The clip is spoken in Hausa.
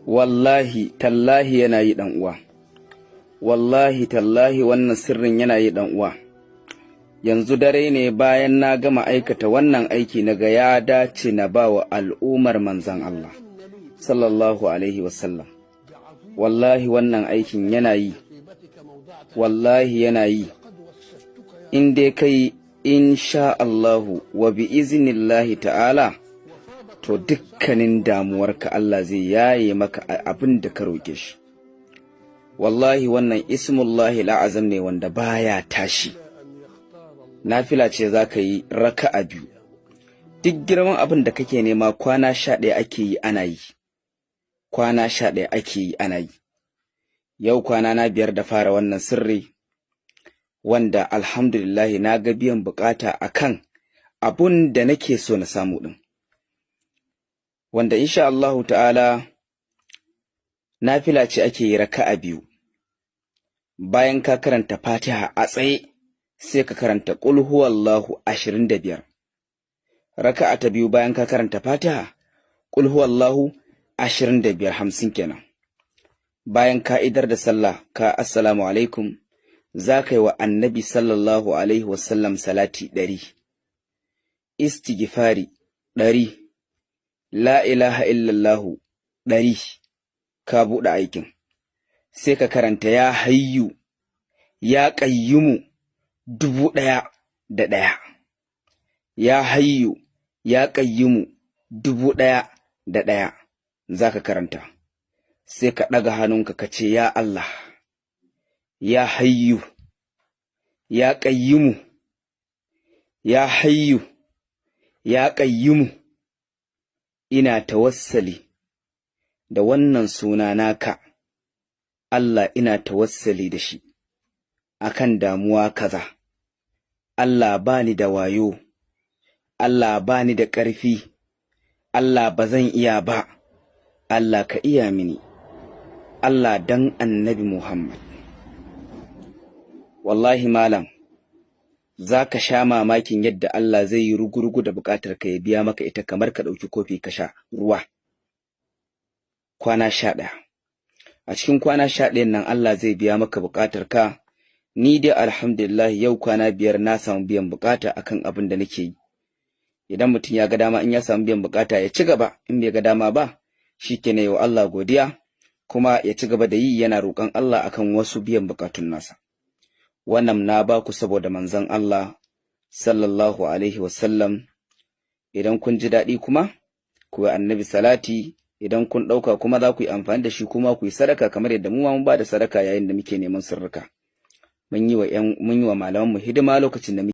Wallahi tallahi yana yi, dan uwa. Wallahi tallahi wannan sirrin yana yi, dan uwa. Yanzu dare ne, bayan na gama aikata wannan aiki na ga ya dace na ba wa al'ummar Manzan Allah sallallahu alaihi wasallam. Wallahi wannan aikin yana yi, wallahi yana yi. In dai kai, insha Allahu wa bi iznillahi ta'ala, to dukkanin damuwarka Allah zai yaye maka abin da ka roƙe shi. Wallahi wannan ismullahi la'azam ne wanda baya tashi. Nafila ce za ka yi raka'a biyu. Duk girman abin da kake nema, kwana 11 ake yi ana yi, kwana 11 ake yi ana yi. Yau kwana na 5 da fara wannan sirri, wanda alhamdulillahi na ga biyan bukata akan abun da nake so na samu din, wanda insha Allahu ta'ala nafila ce ake yi raka'a biyu. Bayan ka karanta Fatiha a tsaye, sai ka karanta qul huwallahu 25. Raka'a ta biyu, bayan ka karanta Fatiha, qul huwallahu 25, 50 kenan. Bayan ka idar da sallah, ka assalamu alaikum, za ka yi wa Annabi sallallahu alaihi wasallam salati 100, istighfari 100, la ilaha illallahu 100, ka buɗe aikin. Sai ka karanta ya hayyu ya ƙayyumu 1001, ya hayyu ya ƙayyumu 1001 za ka karanta. Sai ka ɗaga hannunka ka ce, ya Allah, ya hayyu ya ƙayyumu, ya hayyu ya ƙayyumu, ina tawassali da wannan suna naka, Allah, ina tawassali da shi akan damuwa kaza. Allah, bani da wayo, Allah, bani da ƙarfi, Allah, ba zan iya ba, Allah, ka iya mini, Allah, dan Annabi Muhammad. Wallahi malam, za ka sha mamakin yadda Allah zai yi rugurugu da buƙatar ka, ya biya maka ita kamar ka ɗauki kofi ka sha ruwa. Kwana 11, a cikin kwana 11 nan Allah zai biya maka buƙatar ka. Ni dai alhamdulillah yau kwana 5 na samu biyan buƙata akan abin da nake yi. Idan mutum ya ga dama, in ya samu biyan buƙata ya ci gaba, in bai ga dama ba shikenan, yau Allah godiya, kuma ya ci gaba da yi yana roƙon Allah akan wasu biyan buƙatun nasa. Wannan na ba ku saboda Manzon Allah sallallahu alaihi wasallam. Idan kun ji daɗi kuma ku yi Annabi salati. Idan kun ɗauka kuma za ku yi amfani da shi, kuma ku yi sadaka kamar yadda mu ma mun ba da sadaka yayin da muke neman sirrika. Mun yi wa malamanmu hidima lokacin da muke